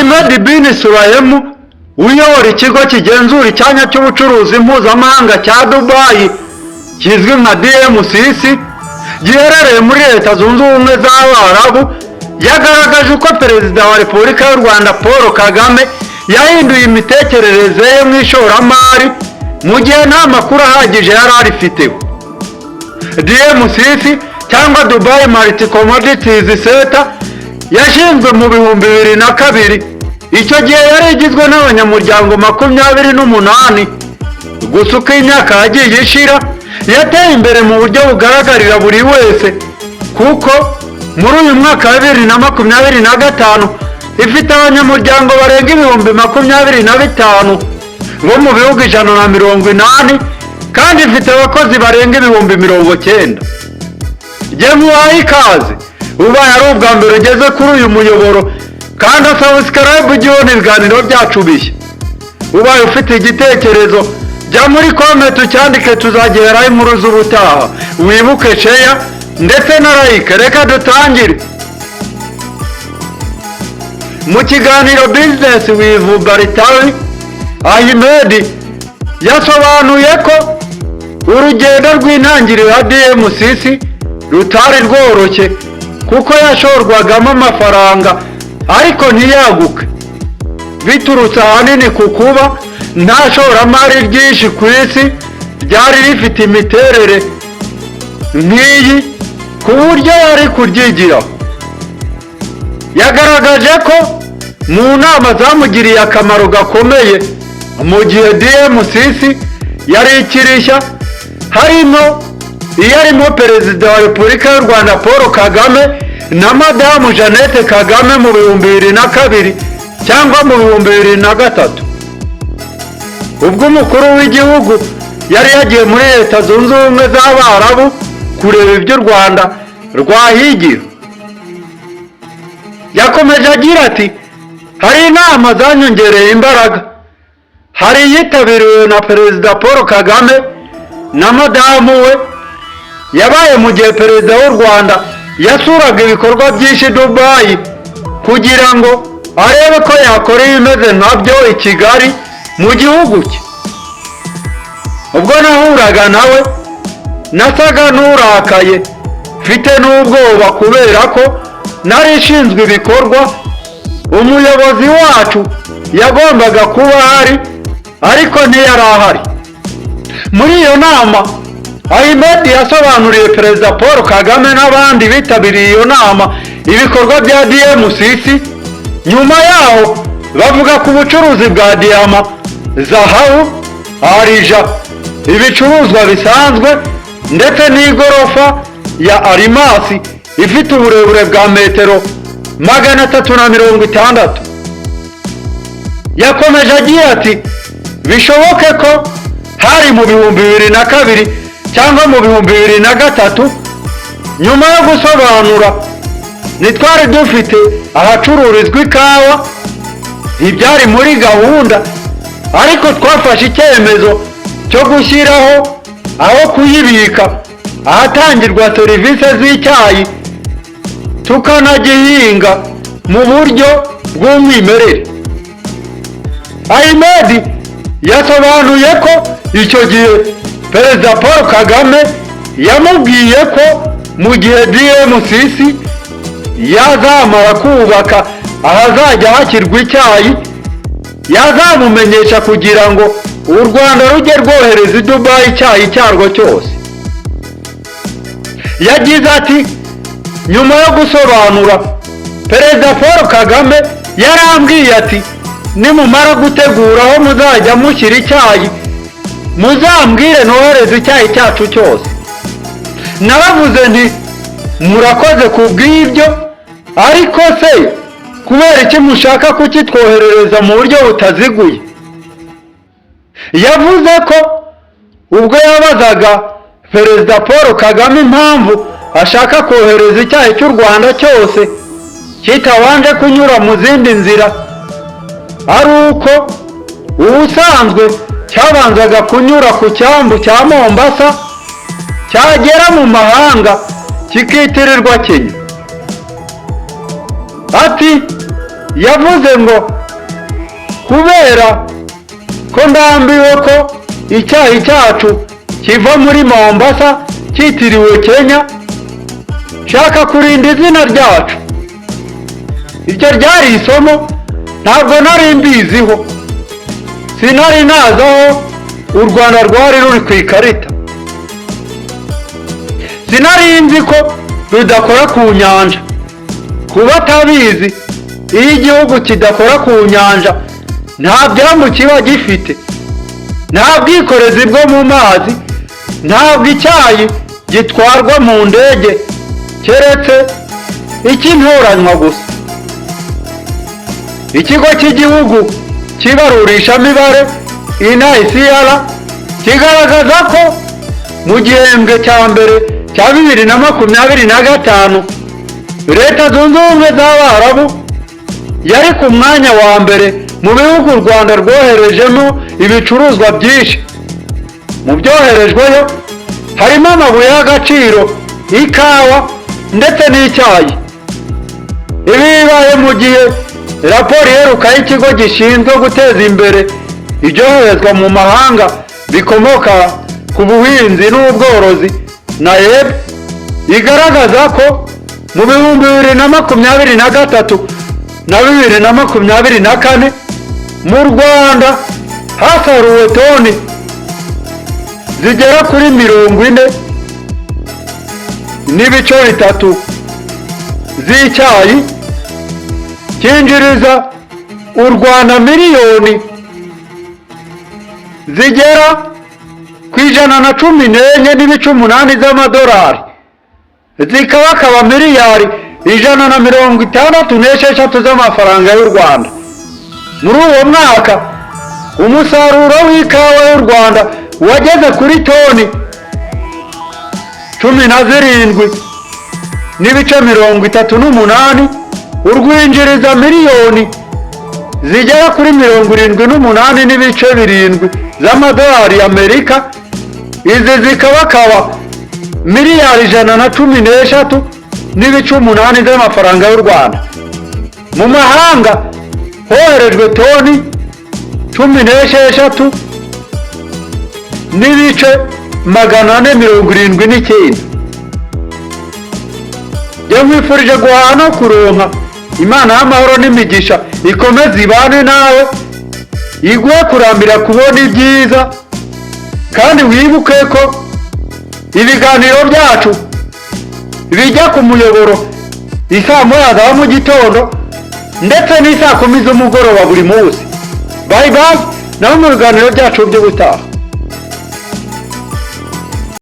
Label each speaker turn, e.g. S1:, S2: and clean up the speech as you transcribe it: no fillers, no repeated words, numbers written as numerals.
S1: Ahmed bin Sulayem, uyobora ikigo kigenzura icyanya cy'ubucuruzi mpuzamahanga cya Dubai kizwi nka DMCC, giherereye muri Leta Zunze Ubumwe z'Abarabu, yagaragaje uko Perezida wa Repubulika y'u Rwanda Paul Kagame yahinduye imitekerereze ye mu ishoramari mu gihe nta makuru ahagije yari arifiteho. DMCC cyangwa Dubai Multi Commodities Center yashinzwe mu 2002. Icyo gihe yari igizwe n'abanyamuryango 28 gusa. Uko imyaka yagiye ishira, yateye imbere mu buryo bugaragarira buri wese, kuko muri uyu mwaka wa 2025 ifite abanyamuryango barenga 25,000 bo mu bihugu 180, kandi ifite abakozi barenga 90,000. Jye muhaye ikaze. Ubaye ari ubwa mbere ugeze kuri uyu muyoboro, kandi subscribe ujye ubona ibiganiro byacu bishya. Ubaye ufite igitekerezo, jya muri comment ucyandike, tuzageraho inkuru z'ubutaha. Wibuke share ndetse na like. Reka dutangire. Mu kiganiro Business with Baritari, Ahmed yasobanuye ko urugendo rw'intangiriro ya DMCC rutari rworoshye, kuko yashorwagamo amafaranga ariko ntiyaguke, biturutse ahanini ku kuba nta shoramari ryinshi ku isi ryari rifite imiterere nk'iyi ku buryo yari kuryigiraho. Yagaragaje ko mu nama zamugiriye akamaro gakomeye mu gihe DMCC yari ikirishya, harimo iyarimo Perezida wa Repubulika y'u Rwanda Paul Kagame na Madamu Jeannette Kagame mu 2002 cyangwa mu 2003, ubwo umukuru w'igihugu yari yagiye muri Leta Zunze Ubumwe z'Abarabu kureba ibyo u Rwanda rwahigira. Yakomeje agira ati: "Hari inama zanyongereye imbaraga. Hari iyitabiriwe na Perezida Paul Kagame na madamu we, yabaye mu gihe Perezida w'u Rwanda yasuraga ibikorwa byinshi i Dubai kugira ngo arebe ko yakora ibimeze nkabyo i Kigali mu gihugu cye. Ubwo nahuraga nawe, nasaga n'urakaye, mfite n'ubwoba, kubera ko nari ishinzwe ibikorwa. Umuyobozi wacu yagombaga kuba ahari, ariko ntiyari ahari." Muri iyo nama, Ahmed yasobanuriye Perezida Paul Kagame n'abandi bitabiriye iyo nama ibikorwa bya DMCC. Nyuma yaho bavuga ku bucuruzi bwa diyama, zahabu, arija, ibicuruzwa bisanzwe, ndetse n'igorofa ya arimasi ifite uburebure bwa metero 360. Yakomeje agira ati: "Bishoboke ko hari mu 2002 cyangwa mu 2003. Nyuma yo gusobanura, ntitwari dufite ahacururizwa ikawa, ntibyari muri gahunda, ariko twafashe icyemezo cyo gushyiraho aho kuyibika, ahatangirwa serivisi z'icyayi, tukanagihinga mu buryo bw'umwimerere." Ahmed yasobanuye ko icyo gihe Perezida Paul Kagame yamubwiye ko mu gihe DMCC yazamara kubaka ahazajya hashyirwa icyayi, yazamumenyesha kugira ngo u Rwanda rujye rwohereza i Dubai icyayi cyarwo cyose. Yagize ati: "Nyuma yo gusobanura, Perezida Paul Kagame yarambwiye ati: 'Nimumara gutegura aho muzajya mushyira icyayi, muzambwire nohereze icyayi cyacu cyose.' Naravuze nti: 'Murakoze ku bw'ibyo, ariko se kubera iki mushaka kukitwoherereza mu buryo butaziguye?'" Yavuze ko ubwo yabazaga Perezida Paul Kagame impamvu ashaka kohereza icyayi cy'u Rwanda cyose kitabanje kunyura mu zindi nzira, ari uko ubusanzwe cyabanzaga kunyura ku cyambu cya Mombasa, cyagera mu mahanga kikitirirwa Kenya. Ati: Yavuze ngo: "Kubera ko ndambiwe ko icyayi cyacu kiva muri Mombasa cyitiriwe Kenya, nshaka kurinda izina ryacu." Iryo ryari isomo ntabwo nari mbiziho. Sinari nazi aho u Rwanda rwari ruri ku ikarita. Sinari nzi ko rudakora ku nyanja. Kuba atabizi, iyo igihugu kidakora ku nyanja, nta byambu kiba gifite, nta bwikorezi bwo mu mazi, ntabwo icyayi gitwarwa mu ndege, keretse icy'intoranywa gusa. Ikigo cy'Igihugu cy'ibarurishamibare, NISR, kigaragaza ko mu gihembwe cya mbere cya 2025, Leta Zunze Ubumwe z'Abarabu yari ku mwanya wa mbere mu bihugu u Rwanda rwoherejemo ibicuruzwa byinshi. Mu byoherejweyo harimo amabuye y'agaciro, ikawa ndetse n'icyayi. Ibi bibaye mu gihe raporo iheruka y'ikigo gishinzwe guteza imbere ibyoherezwa mu mahanga bikomoka ku buhinzi n'ubworozi, NAEB, igaragaza ko mu 2023 na 2024 mu Rwanda hasaruwe toni zigera kuri 40.3 z'icyayi, cyinjiriza u Rwanda miliyoni zigera ku 114.8 z'amadolari, zikabakaba miliyari 166 z'amafaranga y'u Rwanda. Muri uwo mwaka, umusaruro w'ikawa y'u Rwanda wageze kuri toni 17.38, urwinjiriza miliyoni zigera kuri 78.7 z'amadolari y'Amerika. Izi zikabakaba miliyari 113.8 z'amafaranga y'u Rwanda. Mu mahanga hoherejwe toni 16.479. Njye nkwifurije guhaha no kuronka. Imana y'amahoro n'imigisha ikomeze ibane nawe, iguhe kurambira kubona ibyiza. Kandi wibuke ko ibiganiro byacu bijya ku muyoboro isaa 1 za mu gitondo ndetse n'isaa 10 z'umugoroba buri munsi. Bye bye, nawe mu biganiro byacu by'ubutaha.